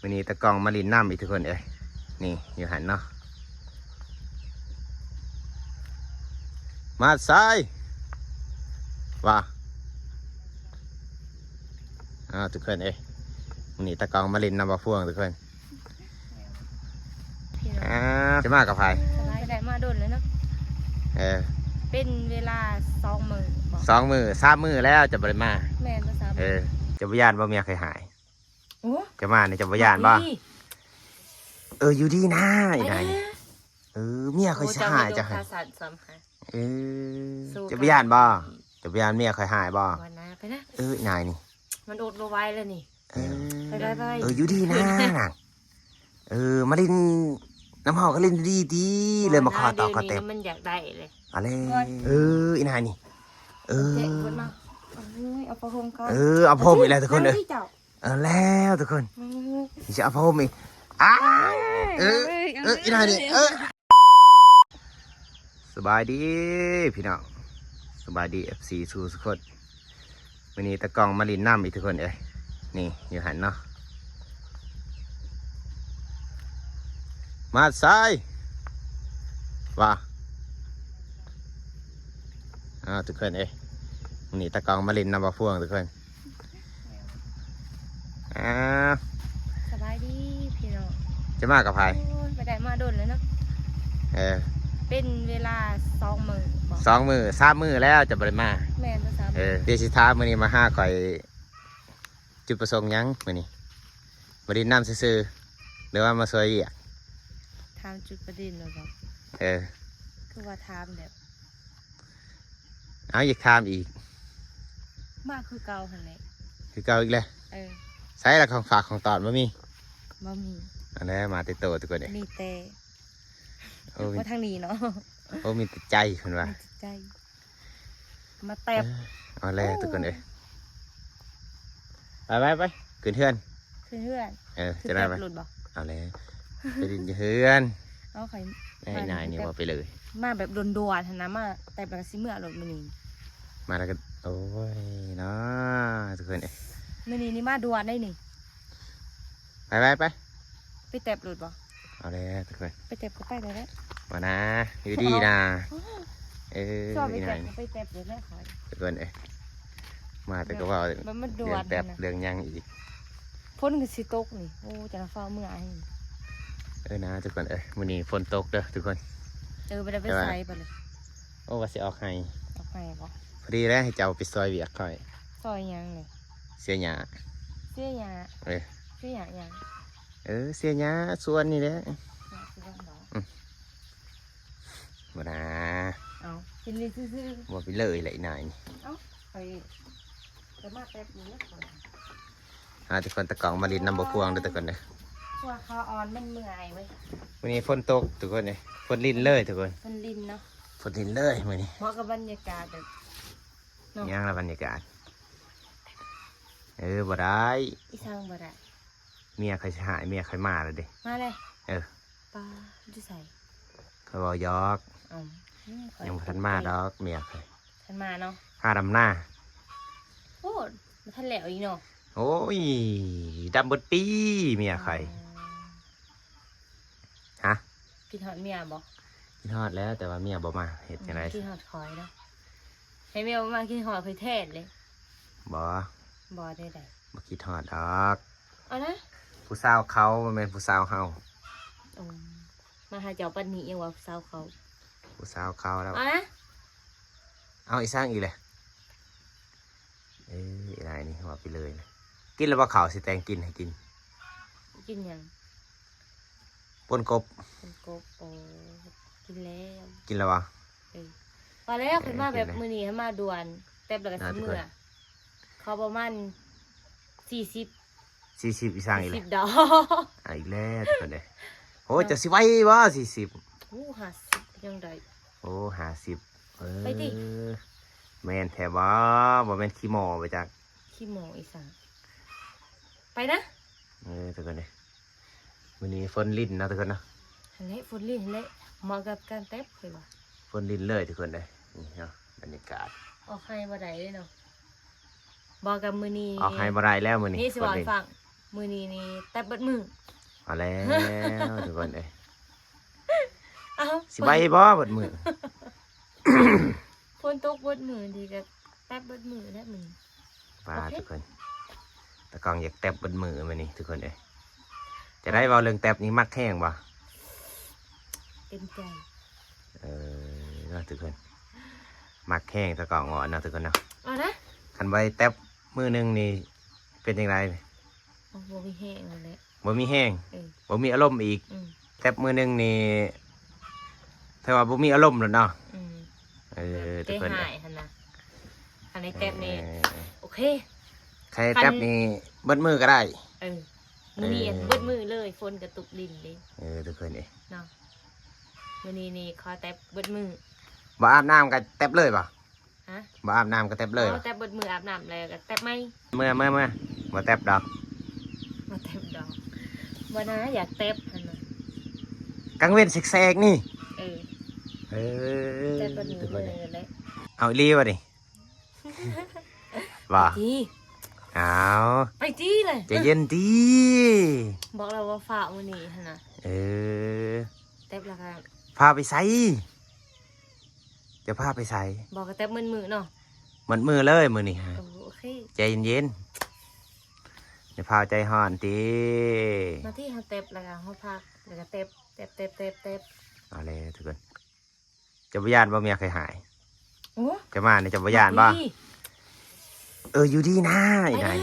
ມື້ນີ້ຕາກ້ອງມາຫຼິ້ນນ້ຳອີກທຸກຄົນເອີຍ. ນີ້ຢູ່ຫັ້ນເນາະ. ມາຊາຍ ວ່າ ອ້າວ ທຸກຄົນເອີຍ, ມື້ນີ້ຕາກ້ອງມາຫຼິ້ນນ້ຳບ່າວພວງທຸກຄົນ. ພີ່ນ້ອງ ອ້າວ ຈະມາກັບໃຜ? ສະບາຍ ໄດ້ມາດົນແລ້ວເນາະ. ເອີ ເປັນເວລາສອງມື້ບໍ? ສອງມື້ ສາມມື້ແລ້ວຈະບໍ່ໄດ້ມາ. ແມ່ນບໍ່? ສາມ ເອີ ຈະບໍ່ຢ້ານບໍ່ເມຍຂ້ອຍຫາຍ? ໂອ້ ຈະມານີ້ຈະບໍ່ຢ້ານບໍ່? ເອີ ຢູ່ດີນາ ໄອ້ນາຍ. ເອີ ເມຍຂ້ອຍຊິຫາຍເຈົ້າຫັ້ນ. ເອີ ຈະບໍ່ຢ້ານບໍ່? ຈະບໍ່ຢ້ານເມຍຂ້ອຍຫາຍບໍ່? ບໍ່ນາ ໄປນະ. ເອີ ນາຍນີ້ ມັນອົດບໍ່ໄຫວແລ້ວນີ້. ເອີ ໄປໆໆ ເອີ ຢູ່ດີນາ. ເອີ ມາຫຼິ້ນນຳເຮົາກໍຫຼິ້ນດີຕິ ເລີຍມາຂໍຕອກຂໍແຕັບ. ມັນຢາກໄດ້ເລີຍ ອາເລ. ເອີ ອີນາຍນີ້. ເອີ ເຈັບປວດມາກ. ເອີຍ ເອົາຜ້າຫົ່ມກ່ອນ. ເອີ ເອົາຜ້າຫົ່ມອີກແລ້ວທຸກຄົນເອີຍ. ເອົາແລ້ວທຸກຄົນ ຊິເອົາຜ້າຫົ່ມອີກ. ອ້າ ເອີ ເອີ ອີນາຍນີ້ ເອີ. ສະບາຍດີພີ່ນ້ອງ ສະບາຍດີ ເອັຟຊີ ສູ່ທຸກຄົນ. ມື້ນີ້ຕາກ້ອງມາຫຼິ້ນນ້ຳອີກທຸກຄົນເອີຍ. ນີ້ຢູ່ຫັ້ນເນາະ. ມາຊາຍ ວ່າ ອ້າວ ທຸກຄົນເອີຍ, ມື້ນີ້ຕາກ້ອງມາຫຼິ້ນນ້ຳບ່າວພວງທຸກຄົນ. ອ້າວ ສະບາຍດີພີ່ນ້ອງ. ຈະມາກັບໃຜ? ໂອ້ຍ ບໍ່ໄດ້ມາດົນແລ້ວເນາະ. ເອີ ເປັນເວລາສອງມື້ບໍ? ສອງມື້ ສາມມື້ແລ້ວຈະບໍ່ໄດ້ມາ. ແມ່ນບໍ່? ສາມ ເອີ ດຽວຊິຖາມ ມື້ນີ້ມາຫາຂ້ອຍ ຈຸດປະສົງຫຍັງມື້ນີ້? ມາຫຼິ້ນນ້ຳຊື່ໆ ຫຼືວ່າມາຊ່ວຍວຽກ? ຖາມຈຸດປະເດັນແລ້ວບໍ? ເອີ ຄືວ່າຖາມແບບ ເອົາ ຢາກຖາມອີກ. ມາຄືເກົ່າຫັ້ນແຫຼະ. ຄືເກົ່າອີກແລ້ວ? ເອີ ໃສລະຂອງຝາກຂອງຕ້ອນ ບໍ່ມີ? ບໍ່ມີ. ອັນນັ້ນມາແຕ່ໂຕທຸກຄົນເດ້ ມີແຕ່ ໂອ້ ມາທາງນີ້ເນາະ. ໂອ້ ມີແຕ່ໃຈເພິ່ນວ່າ ມີແຕ່ໃຈ ມາແຕັບ. ເອີ ເອົາແລ້ວ ໂອ້ ທຸກຄົນເອີຍ. ໄປໆໆ ຂຶ້ນເຮືອນ ຂຶ້ນເຮືອນ. ເອີ ຈະໄດ້ໄປ ແຕັບລົດບໍ? ເອົາແລ້ວ ໄປຫຼິ້ນຢູ່ເຮືອນ. ເອົາ ຂ້ອຍ ໄອ້ນາຍນີ້ເວົ້າໄປເລີຍ ມາແບບດ່ວນໆຫັ້ນນະ ມາແຕັບແລ້ວກໍຊິເມືອໂລດມື້ນີ້. ມາແລ້ວກໍ ໂອ້ຍເນາະ ທຸກຄົນເອີຍ. ມື້ນີ້ນີ້ມາດ່ວນໄດ໋ນີ້. ໄປໆໆ ໄປແຕັບໂລດບໍ? ເອົາແລ້ວທຸກຄົນ ໄປແຕັບກໍໄປແລ້ວແຫຼະ. ບໍ່ນາ ຢູ່ດີນາ. ໂອ້ ເອີ ຊອບໄປແຕັບກໍໄປແຕັບໂລດແລ້ວຂ້ອຍ ທຸກຄົນເອີຍ. ມາແຕ່ກໍເວົ້າ ມັນ ມັນດ່ວນ ເລື່ອງແຕັບ ນະ ເລື່ອງຫຍັງອີກ. ຝົນກໍຊິຕົກນີ້. ໂອ້ ຈັ່ງຟ້າວເມືອ. ເອີນາ ທຸກຄົນເອີຍ ມື້ນີ້ຝົນຕົກເດີທຸກຄົນ. ເອີ ບໍ່ໄດ້ໄປໃສບັດນີ້. ໂອ້ ວ່າຊິອອກໄຮ່. ອອກໄຮ່ບໍ? ພໍດີແລ້ວໃຫ້ເຈົ້າໄປຊ່ອຍວຽກຂ້ອຍ. ຊ່ອຍຫຍັງນີ້? ເສຍຫຍ້າ. ເສຍຫຍ້າ? ເອີ ເສຍຫຍ້າຫຍັງ? ເອີ ເສຍຫຍ້າສວນນີ້ແຫຼະ. ຫຍ້າສວນບໍ? ອືມ ບໍ່ນາ. ເອົາ ກິນນີ້ຊື່ໆ ບໍ່ໄປເລີຍແຫຼະອີນາຍນີ້. ເອົາ ຂ້ອຍກໍມາແປັບໜຶ່ງແລ້ວຂ້ອຍ. ອ່າ ທຸກຄົນ ຕາກ້ອງມາຫຼິ້ນນ້ຳບໍ່ພວງເດີທຸກຄົນເດີ. ພວກເຂົາອ່ອນມັນເມື່ອຍເວີຍ. ມື້ນີ້ຝົນຕົກທຸກຄົນເອີຍ ຝົນລິນເລີຍທຸກຄົນ. ຝົນລິນເນາະ ຝົນລິນເລີຍມື້ນີ້. ເໝາະກັບບັນຍາກາດແບບ ເນາະ ຫຍັງລະບັນຍາກາດ. ເອີ ບໍ່ໄດ້ ອີຫຍັງບໍ່ໄດ້? ເມຍຂ້ອຍຊິຫາຍ ເມຍຂ້ອຍມາແລ້ວເດ້. ມາແລ້ວ? ເອີ ປ້າ ຢູ່ໃສ? ຂ້ອຍເວົ້າຫຍອກ. ເອົ້າ ອືມ ຍັງບໍ່ທັນມາດອກເມຍຂ້ອຍ. ທັນມາເນາະ ຫາດຳນາ. ໂອ້ ບໍ່ທັນແລ້ວອີກເນາະ. ໂອ້ຍ ດຳເບິດປີເມຍຂ້ອຍ. ອໍ ຮະ? ຄິດຮອດເມຍບໍ່? ຄິດຮອດແລ້ວ ແຕ່ວ່າເມຍບໍ່ມາ ເຮັດຈັ່ງໃດ? ຄິດຮອດຂ້ອຍເນາະ. ໃຫ້ເມຍບໍ່ມາ ຄິດຮອດຂ້ອຍແທນເລີຍ. ບໍ່ ບໍ່ໄດ້ໃດ. ບໍ່ຄິດຮອດດອກ. ເອົານະ ຜູ້ສາວເຂົາ ບໍ່ແມ່ນຜູ້ສາວເຮົາ. ໂອ້ ມາຫາເຈົ້າປານນີ້ຍັງວ່າຜູ້ສາວເຂົາ. ຜູ້ສາວເຂົາແລ້ວ. ເອົານະ ເອົາ ອີ່ສັງອີກແຫຼະ. ເອີ ອີນາຍນີ້ເວົ້າໄປເລີຍນະ. ກິນແລ້ວບໍ່ເຂົ້າ ຊິແຕ່ງກິນໃຫ້ກິນ. ກິນຫຍັງ? ປົ່ນກົບ. ປົ່ນກົບ. ໂອ້ ກິນແລ້ວ. ກິນແລ້ວບໍ່? ເອີ ວ່າແລ້ວ ເອີ ເພິ່ນມາແບບ ກິນແລ້ວ ມື້ນີ້ໃຫ້ມາດ່ວນ ແຕັບແລ້ວກໍຊິເມືອ. ເຂົາປະມານສີ່ສິບ ສີ່ສິບ ອີ່ສັງອີກແຫຼະ. ສີ່ສິບດອກ. ເອົາອີກແລ້ວທຸກຄົນເດ້. ໂອ້ຍ ເນາະ ເຈົ້າຊິໄຫວບໍ່ ສີ່ສິບ? ໂອ້ ຫ້າສິບຍັງໄດ້. ໂອ້ ຫ້າສິບ. ເອີ ໄປຕິ. ແມ່ນແທ້ບໍ່? ບໍ່ແມ່ນຂີ້ໝໍ້ບໍ່ຈັກ. ຂີ້ໝໍ້ອີ່ສັງ. ໄປນະ. ເອີ ທຸກຄົນເດ້ ມື້ນີ້ຝົນລິນເນາະທຸກຄົນເນາະ. ຫັ້ນແຫຼະ ຝົນລິນຫັ້ນແຫຼະ ເໝາະກັບການແຕັບຂ້ອຍວ່າ. ຝົນລິນເລີຍທຸກຄົນເດ້. ນີ້ເນາະ ບັນຍາກາດ. ອອກໄຮ່ບໍ່ໄດ້ເດ້ເນາະ. ບໍ່ ກັບມື້ນີ້ ອອກໄຮ່ບໍ່ໄດ້ແລ້ວມື້ນີ້. ນີ້ຊິເວົ້າໃຫ້ຟັງ. ມື້ນີ້ນີ້ແຕັບເບິດມື້. ເອົາແລ້ວທຸກຄົນເອີຍ ເອົ້າ ຊິໄຫວບໍ່ເບິດມື້? ຝົນຕົກເບິດມື້ນີ້ກະແຕັບເບິດມື້ແຫຼະມື້ນີ້. ປ້າ ໂອເຄ ທຸກຄົນ ຕາກ້ອງຢາກແຕັບເບິດມື້ມື້ນີ້ທຸກຄົນເອີຍ. ຈະໄດ້ເວົ້າເລື່ອງແຕັບນີ້ມັກແຮງບໍ່? ເຕັມໃຈ. ເອີ ເນາະທຸກຄົນ ມັກແຮງຕາກ້ອງເນາະທຸກຄົນເນາະ. ເອົານະ ຄັນບໍ່ໄດ້ແຕັບມື້ໜຶ່ງນີ້ເປັນຈັ່ງໃດ? ໂອ້ ບໍ່ມີແຮງແລ້ວແຫຼະ ບໍ່ມີແຮງ. ເອີ ບໍ່ມີອາລົມອີກ. ອືມ ແຕັບມື້ໜຶ່ງນີ້ຖືວ່າບໍ່ມີອາລົມແລ້ວເນາະ. ອືມ ເອີ ແບບ ທຸກຄົນ ໃຈຫາຍຫັ້ນນະ. ຄັນໄດ້ແຕັບນີ້ ເອີ ໂອເຄ ຄັນໄດ້ແຕັບນີ້ເບິດມື້ກະໄດ້. ເອີ ມື້ນີ້ ເອີ ເບິດມື້ເລີຍ ຝົນກະຕົກດິນເດ້. ເອີ ທຸກຄົນເອີຍ ເນາະ ມື້ນີ້ນີ້ຂໍແຕັບເບິດມື້. ບໍ່ອາບນ້ຳກະແຕັບເລີຍບໍ່? ຮະ? ບໍ່ອາບນ້ຳກະແຕັບເລີຍບໍ່? ແຕັບເບິດມື້ ອາບນ້ຳແລ້ວກະແຕັບໃໝ່. ເມື່ອ ເມື່ອ ເມື່ອ ບໍ່ແຕັບດອກ ບໍ່ແຕັບດອກ. ບໍ່ນາ ຢາກແຕັບຫັ້ນນະ ກາງເວັນແສກໆນີ້. ເອີ ເອີ ແຕັບເບິດມື້ເລີຍແຫຼະ. ເອົາອີ່ຫຼີບໍ່ນີ້? ບໍ່ ໄປຕິ ເອົາ ໄປຕິເລີຍ ໃຈເຢັນຕິ. ບອກແລ້ວວ່າຟ້າວມື້ນີ້ຫັ້ນນະ. ເອີ ແຕັບແລ້ວກະ ພາໄປໃສ? ຈະພາໄປໃສ? ບອກກະແຕັບເບິດມື້ເນາະ ເບິດມື້ເລີຍມື້ນີ້. ໂອເຄ ໃຈເຢັນໆ ຢ່າພາວໃຈຮ້ອນຕິ. ມາທີ່ເຮົາແຕັບແລ້ວກະເຮົາພັກ ແລ້ວກະແຕັບ ແຕັບ ແຕັບ ແຕັບ ແຕັບ. ເອົາແລ້ວທຸກຄົນ ເຈົ້າບໍ່ຢ້ານບໍ່ເມຍເຄີຍຫາຍ? ໂອ້ ເຈົ້າມານີ້ເຈົ້າບໍ່ຢ້ານບໍ່? ເອີ ຢູ່ດີນາ ອີ່ນາຍ.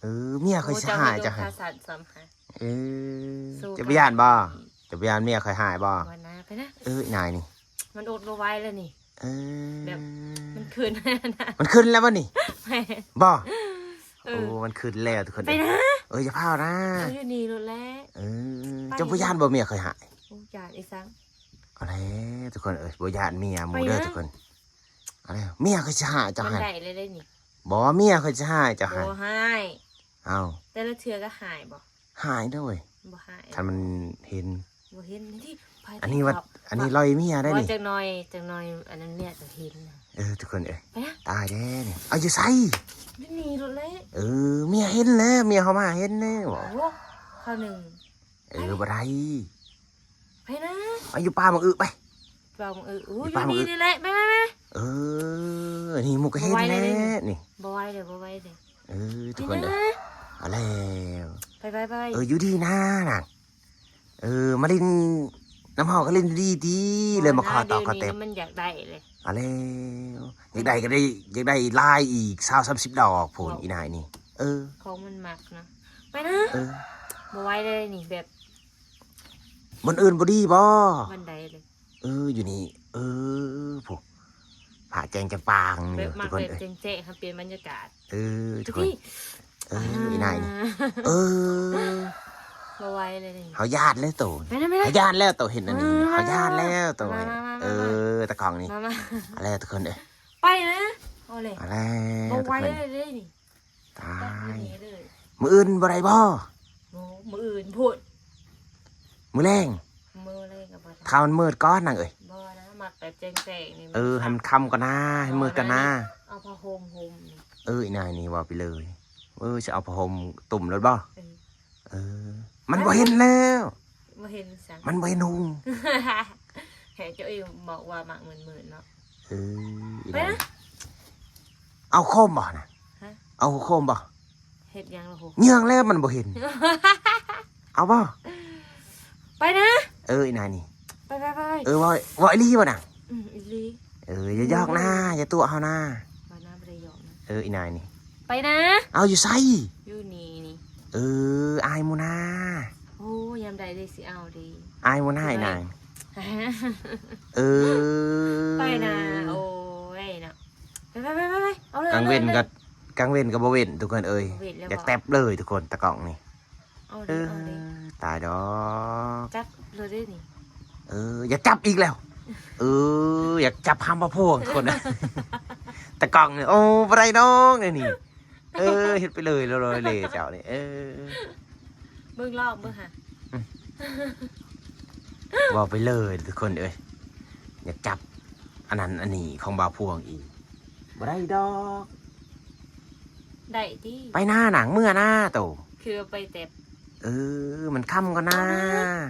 ເອີ ເມຍເຄີຍຊິຫາຍເຈົ້າຫັ້ນ. ເອີ ເຈົ້າບໍ່ຢ້ານບໍ່? ເຈົ້າບໍ່ຢ້ານເມຍເຄີຍຫາຍບໍ່? ບໍ່ນາ ໄປນະ. ເອີ ອີ່ນາຍນີ້ ມັນອົດບໍ່ໄຫວແລ້ວນີ້. ເອີ ແບບມັນຂຶ້ນ ມັນຂຶ້ນແລ້ວບໍ່ນີ້? ບໍ່ ເອີ ໂອ້ ມັນຂຶ້ນແລ້ວທຸກຄົນ. ໄປນະ ເອີ ຢ່າພ້າວນາ ຢູ່ນີ້ໂລດແຫຼະ. ເອີ ເຈົ້າບໍ່ຢ້ານບໍ່ເມຍເຄີຍຫາຍ? ໂອ້ ຢ້ານອີ່ສັງ. ເອົາແລ້ວທຸກຄົນເອີຍ ບໍ່ຢ້ານເມຍໝູ່ເດີທຸກຄົນ. ເອົາແລ້ວ ເມຍເຄີຍຊິຫາຍເຈົ້າຫັ້ນ. ໄດ້ເລີຍນີ້. ບໍ່ ເມຍເຄີຍຊິຫາຍເຈົ້າຫັ້ນ. ບໍ່ຫາຍ. ເອົ້າ ແຕ່ລະເທື່ອກະຫາຍບໍ່? ຫາຍເດີເວີຍ. ບໍ່ຫາຍ ຄັນມັນເຫັນ ບໍ່ເຫັນ. ນີ້ ອັນນີ້ວ່າ ອັນນີ້ລອຍເມຍໄດ໋ນີ້. ຈັກໜ່ອຍ ຈັກໜ່ອຍ ອັນນັ້ນເມຍຈະເຫັນ. ເອີ ທຸກຄົນເອີຍ ຕາຍແລ້ວນີ້. ເອົາ ຢູ່ໃສ? ຢູ່ນີ້ໂລດແຫຼະ. ເອີ ເມຍເຫັນແລ້ວ ເມຍເຮົາມາເຫັນແລ້ວ. ໂອ້ ຄາວໜຶ່ງ. ເອີ ບໍ່ໄດ້. ໄປນະ ໄປຢູ່ປ່າໝາກອຶໄປ. ປ່າໝາກອຶ. ໂອ້ຍ ຢູ່ນີ້ແຫຼະ ໄປໆໆ. ເອີ ນີ້ໝູ່ກະເຫັນແລ້ວນີ້. ບໍ່ໄຫວເດີ ບໍ່ໄຫວເດີ. ເອີ ທຸກຄົນເອີຍ ເອົາແລ້ວ ໄປໆໆ. ເອີ ຢູ່ດີນານາງ. ເອີ ມາຫຼິ້ນນຳເຮົາກະຫຼິ້ນດີຕິ ເລີຍມາຂໍຕອກຂໍແຕັບ. ມັນຢາກໄດ້ເລີຍ. ເອົາແລ້ວ ຢາກໄດ້ກະໄດ້ ຢາກໄດ້ຫຼາຍອີກຊາວສາມສິບດອກພຸ້ນ ອີ່ນາຍນີ້. ເອີ ຂອງມັນມັກເນາະ. ໄປນະ. ເອີ ບໍ່ໄຫວເລີຍນີ້ ແບບ ບ່ອນອື່ນບໍ່ດີບໍ່? ບ່ອນໃດເລີຍ? ເອີ ຢູ່ນີ້. ເອີ ຜູ້ ຟ້າແຈ້ງຈະປາງຢູ່ທຸກຄົນເອີຍ. ແບບມັກແບບແຈ້ງໆ ຫາປ່ຽນບັນຍາກາດ. ເອີ ທຸກຄົນ. ເອີ ອີ່ນາຍນີ້. ເອີ ບໍ່ໄຫວເລີຍນີ້. ເຮົາຢ້ານແລ້ວໂຕ. ໄປນະ ໄປນະ. ເຮົາຢ້ານແລ້ວໂຕ ເຫັນອັນນີ້ ເຮົາຢ້ານແລ້ວໂຕ. ເອີ ຕາກ້ອງນີ້. ເອົາແລ້ວທຸກຄົນເອີຍ ໄປນະ. ເອົາແລ້ວ ເອົາແລ້ວ ບໍ່ໄຫວເລີຍນີ້. ຕາຍ ມື້ອື່ນບໍ່ໄດ້ບໍ່? ໂອ້ ມື້ອື່ນພຸ້ນ. ມື້ແລງ ມື້ແລງກະບໍ່ໄດ້. ຖ້າມັນມືດກ່ອນນາງເອີຍ. ບໍ່ນະ ມັກແບບແຈ້ງໆນີ້. ເອີ ໃຫ້ມັນຄ່ຳກ່ອນນາ ໃຫ້ມັນມືດກ່ອນນາ. ເອົາຜ້າຫົ່ມຫົ່ມ. ເອີ ອີ່ນາຍນີ້ເວົ້າໄປເລີຍ. ເອີ ຊິເອົາຜ້າຫົ່ມຕຸ້ມໂລດບໍ່? ເອີ ເອີ ມັນບໍ່ເຫັນແລ້ວ. ບໍ່ເຫັນອີ່ສັງ. ມັນບໍ່ເຫັນຫຸ່ງ. ໃຫ້ເຈົ້າເອງບອກວ່າມັກມືດໆເນາະ. ເອີ ອີ່ນາຍ ເອົາໂຄມບໍ່ນະ? ຮະ? ເອົາໂຄມບໍ່? ເຮັດຫຍັງລະໂຫ? ເຫຍື່ອງແລ້ວມັນບໍ່ເຫັນ. ເອົາບໍ່? ໄປນະ. ເອີ ອີ່ນາຍນີ້. ໄປໆໆ. ເອີ ເວົ້າ ເວົ້າອີ່ຫຼີບໍ່ນາງ? ອືມ ອີ່ຫຼີ. ເອີ ຢ່າຢອກນາ ຢ່າຕົວະເຮົານາ. ບໍ່ນະ ບໍ່ໄດ້ຢອກນະ. ເອີ ອີ່ນາຍນີ້. ໄປນະ. ເອົາ ຢູ່ໃສ? ຢູ່ນີ້ນີ້. ເອີ ອາຍໝູ່ນາ. ໂອ້ ຍາມໃດເດຊິເອົາເດ. ອາຍໝູ່ນາ ອີ່ນາຍ. ເອີ ໄປນະ. ໂອ້ຍເນາະ. ໄປໆໆໆ ເອົາເລີຍ ກາງເວັນກະ ກາງເວັນກະບໍ່ເວັ້ນທຸກຄົນເອີຍ. ບໍ່ເວັ້ນແລ້ວ ຢາກແຕັບເລີຍທຸກຄົນ ຕາກ້ອງນີ້. ເອົາເລີຍ ເອີ ເອົາເລີຍ ຕາຍດອກ. ຈັບໂລດເດ້ນີ້. ເອີ ຢາກຈັບອີກແລ້ວ. ເອີ ຢາກຈັບຫຳພະພວງທຸກຄົນ. ຕາກ້ອງນີ້ ໂອ້ ບໍ່ໄດ້ດອກແນວນີ້. ເອີ ເຮັດໄປເລີຍ ເລີຍເລີຍເຈົ້ານີ້. ເອີ ເບິ່ງລອບເບິ່ງຫາ. ອືມ ເວົ້າໄປເລີຍທຸກຄົນເອີຍ. ຢາກຈັບອັນນັ້ນອັນນີ້ຂອງບ່າວພວງອີກ. ບໍ່ໄດ້ດອກ. ໄດ້ຕິ. ໄປນານາງ ເມື່ອນາໂຕ. ຄືໄປແຕ່ ເອີ ມັນຄ່ຳກ່ອນນາ.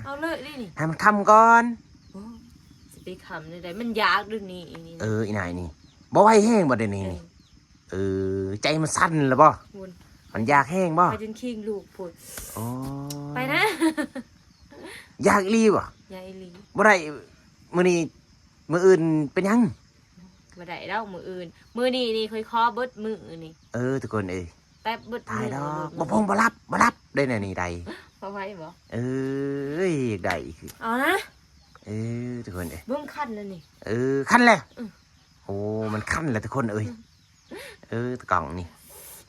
ເອົາເລີຍນີ້ ໃຫ້ມັນຄ່ຳກ່ອນ. ໂອ້ ຊິໄປຄ່ຳແນວໃດ ມັນຢາກເດ້ນີ້. ເອີ ອີ່ນາຍນີ້ ບໍ່ໄຫວແຮງບໍ່ເດນີ້? ເອີ ໃຈມັນສັ່ນລະບໍ່? ມັນຢາກແຮງບໍ່? ໄປຈົນຄີງລູກພຸ້ນ. ອໍ ໄປນະ. ຢາກອີ່ຫຼີບໍ່? ຢາກອີ່ຫຼີ. ບໍ່ໄດ້ ມື້ນີ້ ມື້ອື່ນເປັນຫຍັງ? ບໍ່ໄດ້ດອກມື້ອື່ນ ມື້ນີ້ນີ້ຂ້ອຍຂໍເບິດມື້ນີ້. ເອີ ທຸກຄົນເອີຍ ແປັບເບິດມື້. ຕາຍດອກ ບໍ່ພົງບໍ່ຫຼັບ ບໍ່ຫຼັບໄດ້ແນວນີ້ໄດ. ເອົາໄວ້ບໍ່? ເອີຍ ຢາກໄດ້ຄື ເອົານະ. ເອີ ທຸກຄົນເອີຍ ເບິ່ງຄັນແລ້ວນີ້. ເອີ ຄັນແລ້ວ. ໂອ້ ມັນຄັນແລ້ວທຸກຄົນເອີຍ. ເອີ ຕາກ້ອງນີ້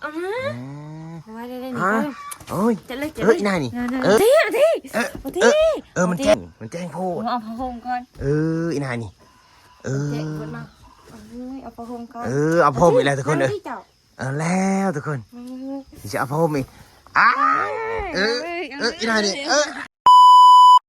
ເອົານະ. ເອົາໄວ້ໄດ້ນີ້. ໂອ້ຍ ຈັດເລີຍ ຈັດເລີຍ. ອີ່ນາຍນີ້ ເອີ ເອີ ມັນແຈ້ງ ມັນແຈ້ງໂພດ. ເອົາຜ້າຫົ່ມກ່ອນ. ເອີ ອີ່ນາຍນີ້ ເອີ ເອົາຜ້າຫົ່ມກ່ອນ. ເອີ ເອົາຜ້າຫົ່ມອີກແລ້ວທຸກຄົນເອີຍ. ເອົາແລ້ວທຸກຄົນ ຊິເອົາຜ້າຫົ່ມອີກ. ອ້າ ເອີ ເອີ ອີ່ນາຍນີ້ ເອີ.